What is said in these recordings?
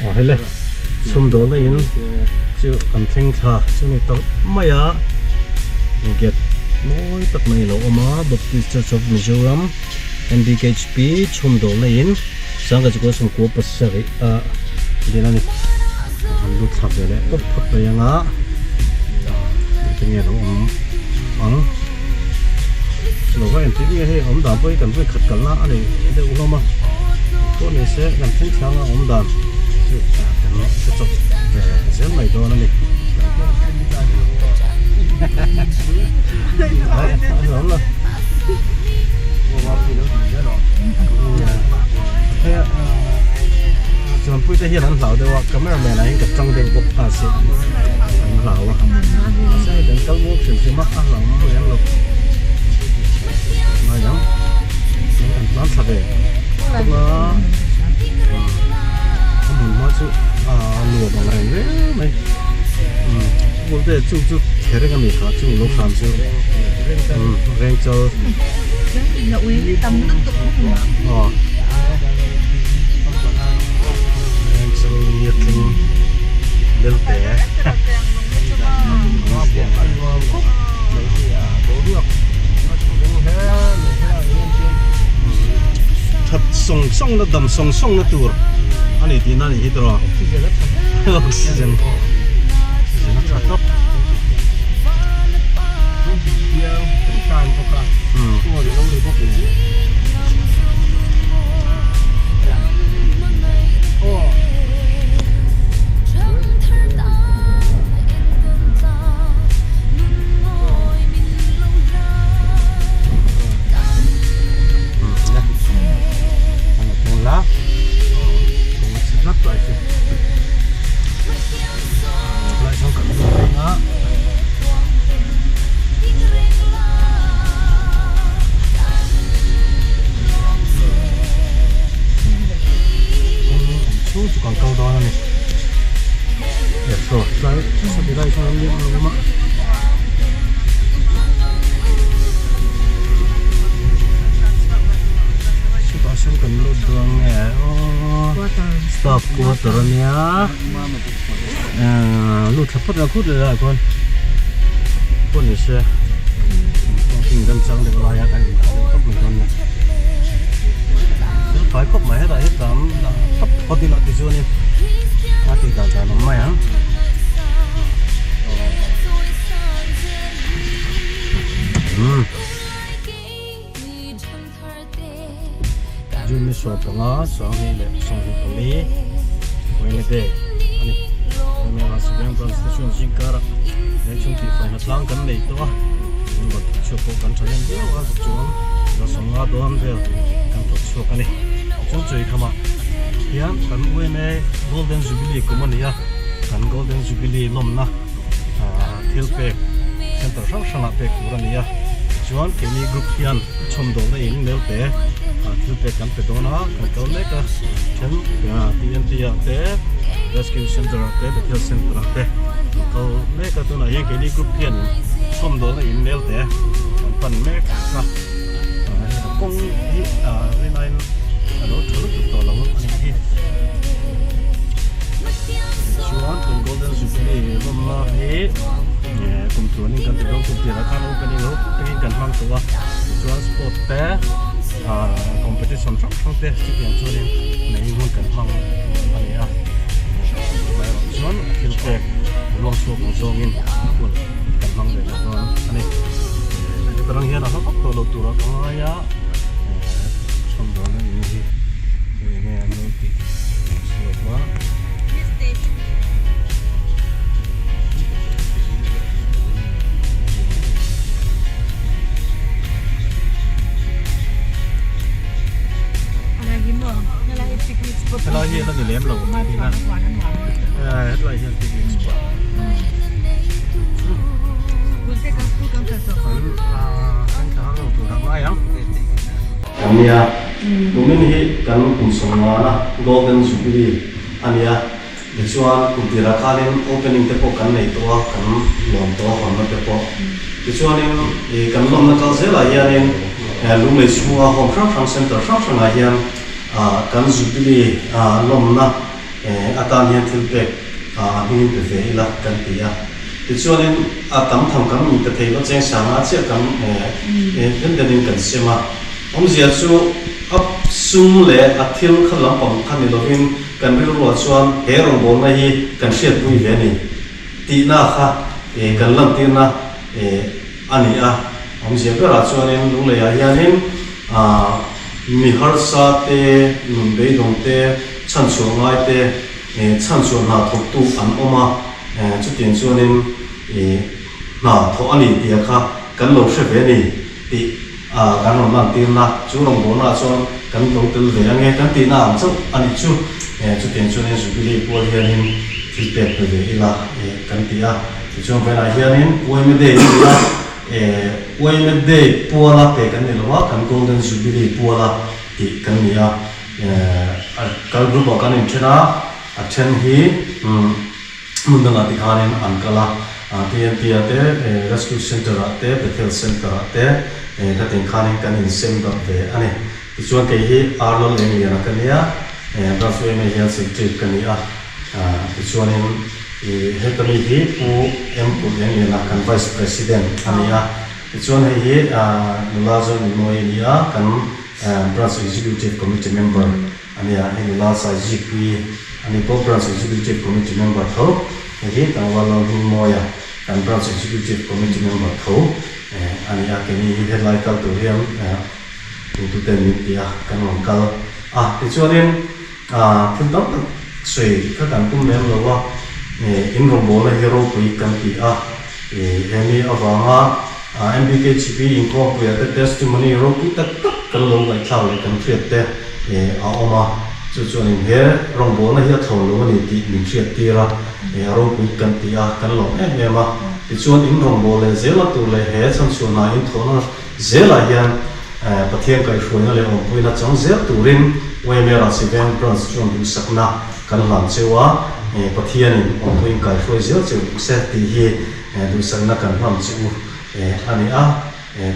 Aw hele chhumdawlna in chu kan thleng thla chu ni tawh mai a gate mawi tak mai a lo awm a Baptist Church of Mizoram M_B_K_H_P chhumdawlna in sangha chu kawng sawmkua pasarih a din a ni an lut thla ve leh tawp phawt mai ang a engtin nge a lo awm ang lo va entir nge hei awm dan pawh hi kan vawi khat kalna a ni deuh hlawm a pawh ni se kan thleng thlanga awm dan chu kan hre chawp ve zel mai dawn a ni chuanpui te hian an hlau deuh a camera man ah hian ka tang deuh bawk ta se an hlau a mahse hei kan kal muang hrim hrim a a hlau mai ang lo ngai ang tin kan tlan thla ve bawk a a hmun hma chu a nuam ang reng viau mai umm te chu chu thereng a ni kha chu lo hram chu umm rengchal aw rengchal ngiatling lelte That sawng sawng na dam sawng sawng na tur a ni tihna a nih hi tawh oxygen oxygen a tha tawp Staff quarter a nia lut thla phawt la khut leh ah khuan pawh ni se parking remchang deuh laia kan indah deuh tawp mai dawn nia thil fai khawp mai hetah hian tlam dah tawp phawt ila tichuanin a tih dan dan awm mai ang. June ni 15 2024 Wednesday a ni. Hemi Siveng Branch te chuan zingkara lei chhung tihfai hnatlang kan nei tawh a, min rawn thawk chhuak pawh kan tha hnem viau a, chuan la sawmnga dawn vel kan thawk chhuak a ni. Chuan Chawikhamah hian kan UNA Golden Jubilee kum a ni a, kan Golden Jubilee lawmna thil pek center hrang hrangah pek tur a ni a, tichuan keini group hian chhawmdawlna in mail te thil pek kan pe dawn a, kan kal mek a, then TNT ah te rescue center ah te Bethel center ah te kan kal mek a, tunah hian keini group hian chhawmdawlna in mail te kan pan mek a, kawng hi rinaiin a lo tha lutuk tawh lo a nih hi. Chuan tun Golden Jubilee lawmna hi kum tluanin kan ti dawn kum tirah khan opening lo takin kan hmang tawh a tichuan sport te competition hrang hrang te chutiang chuanin nei hun kan hmang a ni a amaherawh chuan a thil pek luang chhuak ang zawngin hun kan hmang ve leh dawn a ni hetarang hian a hla vak tawh lo tura ka ngai a chhawmdawn a nih hi eng nge an lo tih si lo va. Helai hi a la ni lem lo tih na hetlai hian picnic spot kan tha har lo tur a ngai ang. Ania tumin hi kan kum sawmngan a Golden Jubilee ania tichuan kum tirah khanin opening te pawh kan nei tawh a kan lawm tawh a hawnna te pawh tichuanin ih kan lawmna kal zelah hianin Lunglei chhunga home hrang hrang center hrang hrangah hian ah kan Jubilee ah lawmna. atan hian thil pek a hmingin pe ve ila kan ti a. Tichuanin a tam tham kan ni ta thei lo cheng sanga chiah kan den denin kan sem a. Awmzia chu a sum leh a thil kha lampang kha ni lovin kan rilruah chuan he rawngbawlna hi kan hriatpui ve a ni tihna kha kan lantirna a ni a. Awmzia berah chuanin Lungleiah hianin mi harsa te, nun beidawng te, chhanchhuah ngai te, chhanchhuah hna thawktu an awm a, chutiang chuanin hna thawh a ni tih kha kan lo hre ve a ni tih kan rawn lantirna chu rawngbawlnaah chuan kan lo tel ve ange kan tihna ang chauh a nih chu. Chutiang chuanin Jubilee pual hianin thil pek pe ve ila kan ti a, tichuan vawiinah hianin Uaime Day a ni a, Uaime Day puala pe kan ni lo a, kan Golden Jubilee puala tih kan ni a. Kal group ah kan inthen a, a then hi hmun dangah tikhanin an kal a, TNT ah te, Rescue Center ah te, Bethel Center ah te khatiang khanin kan insem darh ve a ni. Tichuan kei hi Arnold Engliana ka nia, Branch yma hian Secretary ka ni a, tichuanin heta mi hi Pu M Kulh Engliana kan Vice President a ni a, tichuan hei hi nula Zonumawi a ni a, kan Branch Executive Committee member a nia, hei nula Saizikpuii a ni pawh Branch Executive Committee member tho, hei hi tlangval Lalhmingmawia kan Branch Executive Committee member tho a ni a, keini hi helai kal tur hian hotuten min ti a, kan rawn kal a, tichuanin thil tam tak sawi kha kan tum lem lo a, in rawngbawlna hi ropui kan ti a, hemi avanga MBKHP inkhawmpuiah te testimony ropui tak tak kan lo ngaihthlak leh kan hriat te a awm a, chu chuanin he rawngbawlna hi a thlawn lo a ni tih min hriat tir a, a ropui kan ti a, kan lawm em em a. Tichuan in rawngbâwl leh zela tur leh he chhanchhuahna in thawhna zelah hian Pathian kaihhruaina leh awmpuina chang zel turin YMA Rahsiveng Branch chuan duhsakna kan hlan cheu a, Pathianin awmpuiin kaihruai zel cheu duh se tih hi duhsakna kan hlan che u a ni a.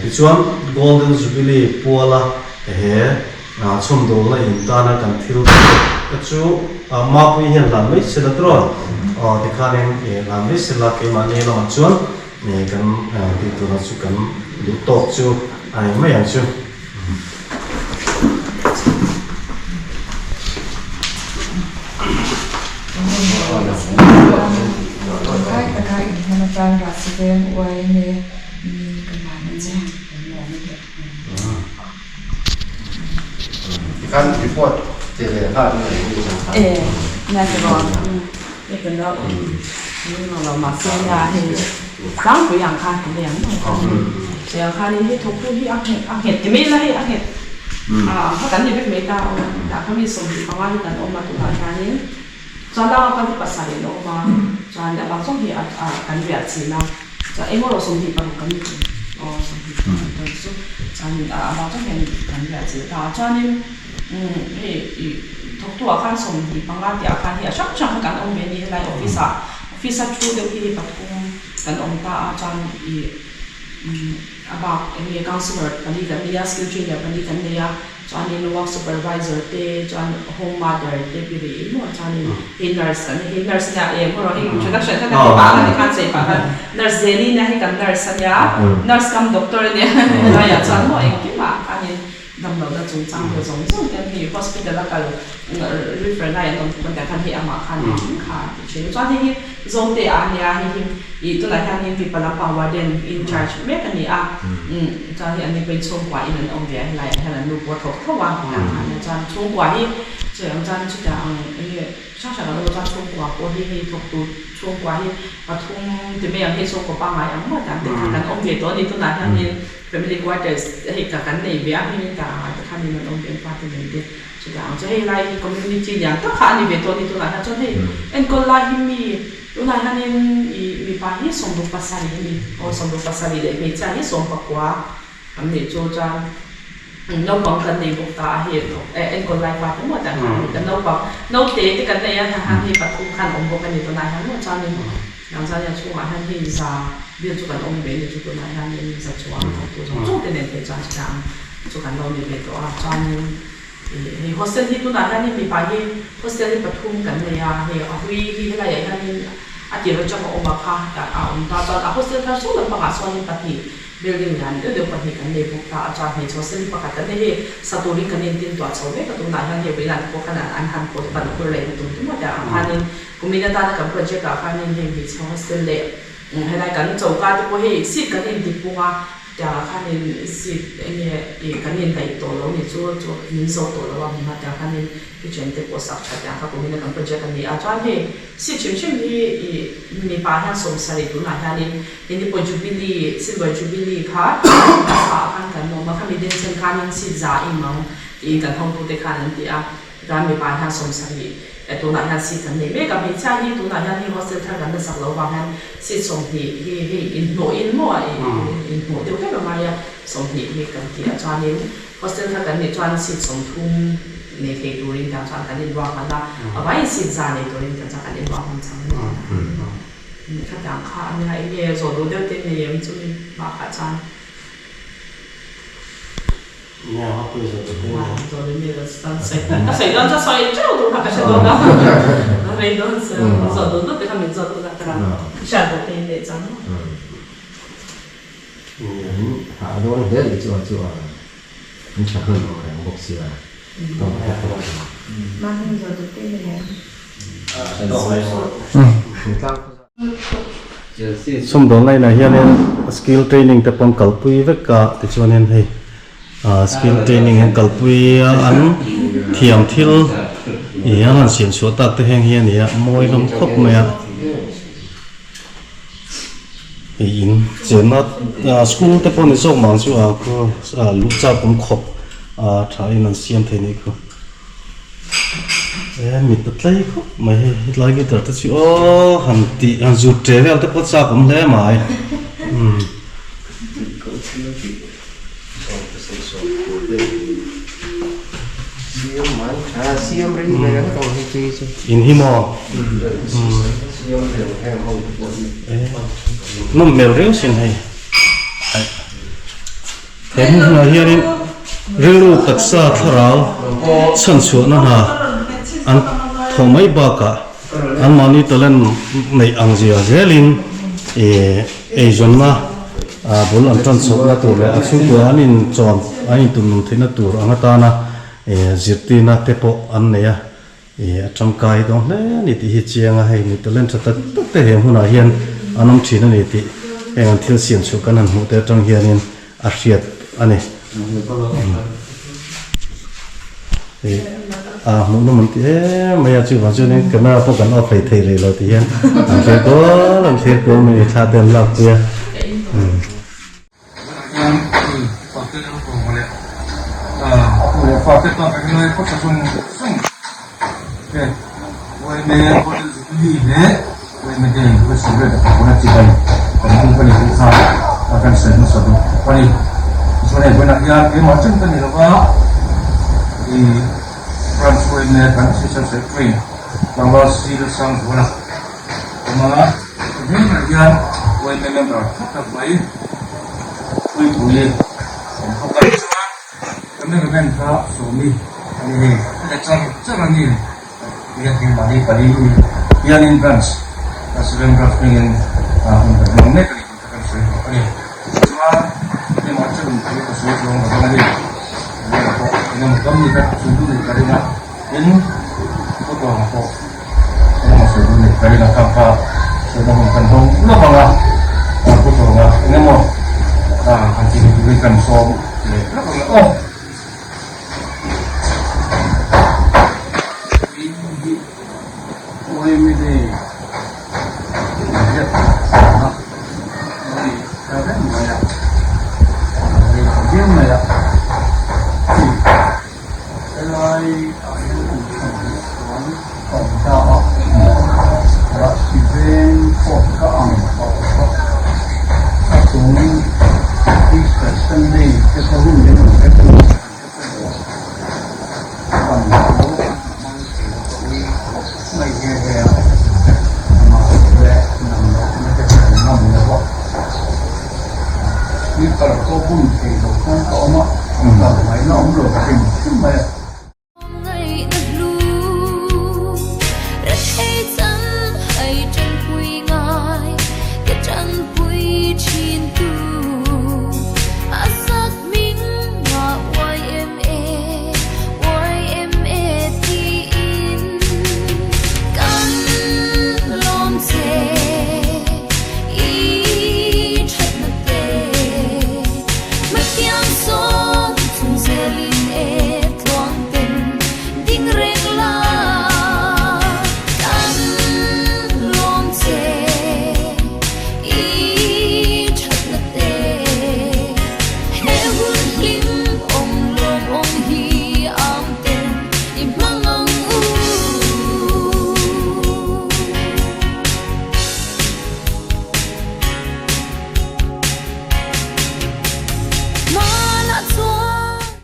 Tichuan Golden Jubilee puala he chhawmdawlna in tana kan thil te chu Mapui hian hlan mai se la tiraw? Aw tikhanin hlan mai se la keimahni lamah chuan kan tih turah chu kan duh tawk chu a ni mai ang chu. Tangkai taka inhman atan Rahsi Veng yma min ka ngan a che. Tikhan report che ve kha ni e nia ti rawn e kan lo ni lo mahse nia hei tlangpui ang khan kan nei ang ang khan in hei thawktu hi a nghet a nghet ti mai ila hei a nghet a ang kha kan ni vek mai ta aw tah kha mi 25 hi kan awm a tunah hianin chuan langa kal hi pasarih an awm a chuan a bang zawng hi a kan riah chin a chuan eng erawh 26 kan ni aw 26 kan chu chuan a bang zawng hian kan riah chin ta chuanin hei ih thawktu ah khan 25 tih ah khan hei a hrang hrang kha kan awm ve a ni helai office ah office a thu deuh hi hei pathum kan awm ta a chuan ih a bak eng nge councillor pali kan nei a skill trainer pali kan nei a chuanin work supervisor te chuan home mother te pi rih emaw chuanin hei nurse kan hei nurse nia eng emaw hei introduction kha kan ti pah a tikhan sawi pah khan nurse Zeli nia hei kan nurse a nia nurse kam doctor a nia helaiah chuan maw engkimah khanin Damlohna chungchang vel zawng zawng te an hei hospital a kal refer lai an awm tuk an tih ah khan hei amah khan engkim kha a ti thin a. Chuan hei hi Zawngte ah a nia hei hi ih tunah hianin mipa lampang warden in charge mek a ni a chuan hei an ni pawhin chhungkua in an awm ve a helaiah hian an nu pawh a thawk tho a tiang khan nia chuan chhungkua hi sawi ang chuan chutiang ang eng nge hrang hrang an awm a chuan chhungkua pawh hi hei thawk tur chhungkua hi pathum ti mai ang hei chhungkua pangngai ang maw tiang te kha kan awm ve tawh a ni tunah hianin Family quarters hei ka kan nei ve a hmingin ka ah te khan in an awm ve an fate nen te chutah ang chu hei lai hi community lian tak kha a ni ve tawh a ni tunah hian chuan hei enkawl lai hi mi tunah hianin ih mipa hi 67 a ni aw 67 leh hmeichhia hi 19 an nih chu chuan naupang kan nei bawk ta a hei enkawl lai fate maw tiang khan a ni kan naupang naute te kan nei a han hei pathum khan awm bawk a ni tunah hian maw chuanin. Tanzania chhungah hian hei za vel chu kan awm ve a ni chu tunah hianin za chuang thawktu zawng zawng te nen phei chuan chutiang chu kan lo ni ve tawh a chuanin. Hei hostel hi tunah hianin mipa hi hostel hi pathum kan nei a, hei a hlui hi helaiah hianin a tir atanga awm a kha a awm ta chuan a hostel thar sawn lampangah sawnin pahnih building lian deuh deuh pahnih kan nei bawk ta a chuan hmeichhe hostel hi pakhat kan nei hei sa turin kan intin tuah chho mek a tunah hian hei vawiinah te pawh khan an han pawt pan khur leh in tum tum a tiang ang khanin kumin atana kan project ah khanin hei hmeichhe hostel leh helai kan choka te pawh hei seat kan inti pung a. Tiangah khanin seat eng nge ih kan indaih tawh lo ni chu chu min zo tawh lo a hmu hma tiang khanin kitchen te pawh sak tha tiang kha kumin a kan project a ni a chuan hei seat hrim hrim hi ih mipa hian sawmsarih tunah hianin hindi pawh jubilee silver jubilee kha hmasa ah khan kan awm a khami denchhen khanin seat za im ang tiin kan hotute khan an ti a. Chuan mipa hian sawmsarih eh tunah hian seat kan nei mek a, hmeichhia hi tunah hian hei hostel thar kan la sak loh vang hian seat 20 hi hei inhnawh in maw inhnawh deuh vek a ngai a, 20 hi kan ti a chuanin hostel thar kan nih chuan seat 30 nei thei turin tiang chuan kan inruahman a, a vaiin seat za nei turin tiang chuan kan inruahman chang a ni. Khatiang kha a nia enge zawh duh deuh te nei em chumi bakah chuan. A dawn hle leh chu a chu a an tha hman lo reng bawk sia Sumdawn lainah hianin skill training te pawh an kalpui vek a tichuanin hei ah skill training an kalpui a an thiam thil ih an han siam chhuah tak te heng hi a ni a mawi hlawm khawp mai a ih in chenna ah school te pawh ni zawk mah ang chu ah khu ah luh chak awm khawp ah tha in an siam thei anih khu. E mit a tlei khawp mai hei hetlai guitar te chu aw han tih han zut ṭe vel te pawh chak awm hle mai umm. In hi maw nawm hmel riau sin hei. He hmunah hianin rilru taksa thlarau chhanchhuahna hna an thawh mai bakah anmahni talent neih ang zia zelin ih eizawnna bul an tan chhohna tur leh a chhungkua an inchawn an intumnung theihna tur ang atana ih zirtirna te pawh an nei a ih a tangkai dawn hle a ni tih hi chiang a hei mi talent tha tak tak te he hmunah hian an awm thin a ni tih heng an thil siam chhuah kan han hmuh te atang hianin a hriat a ni ih a hmuh nawm an ti em mai a chuvang chuanin camera pawh kan off hlei thei rih lo tih hian an thlir kual an thlir kual mai a ni thla te an lak pui a.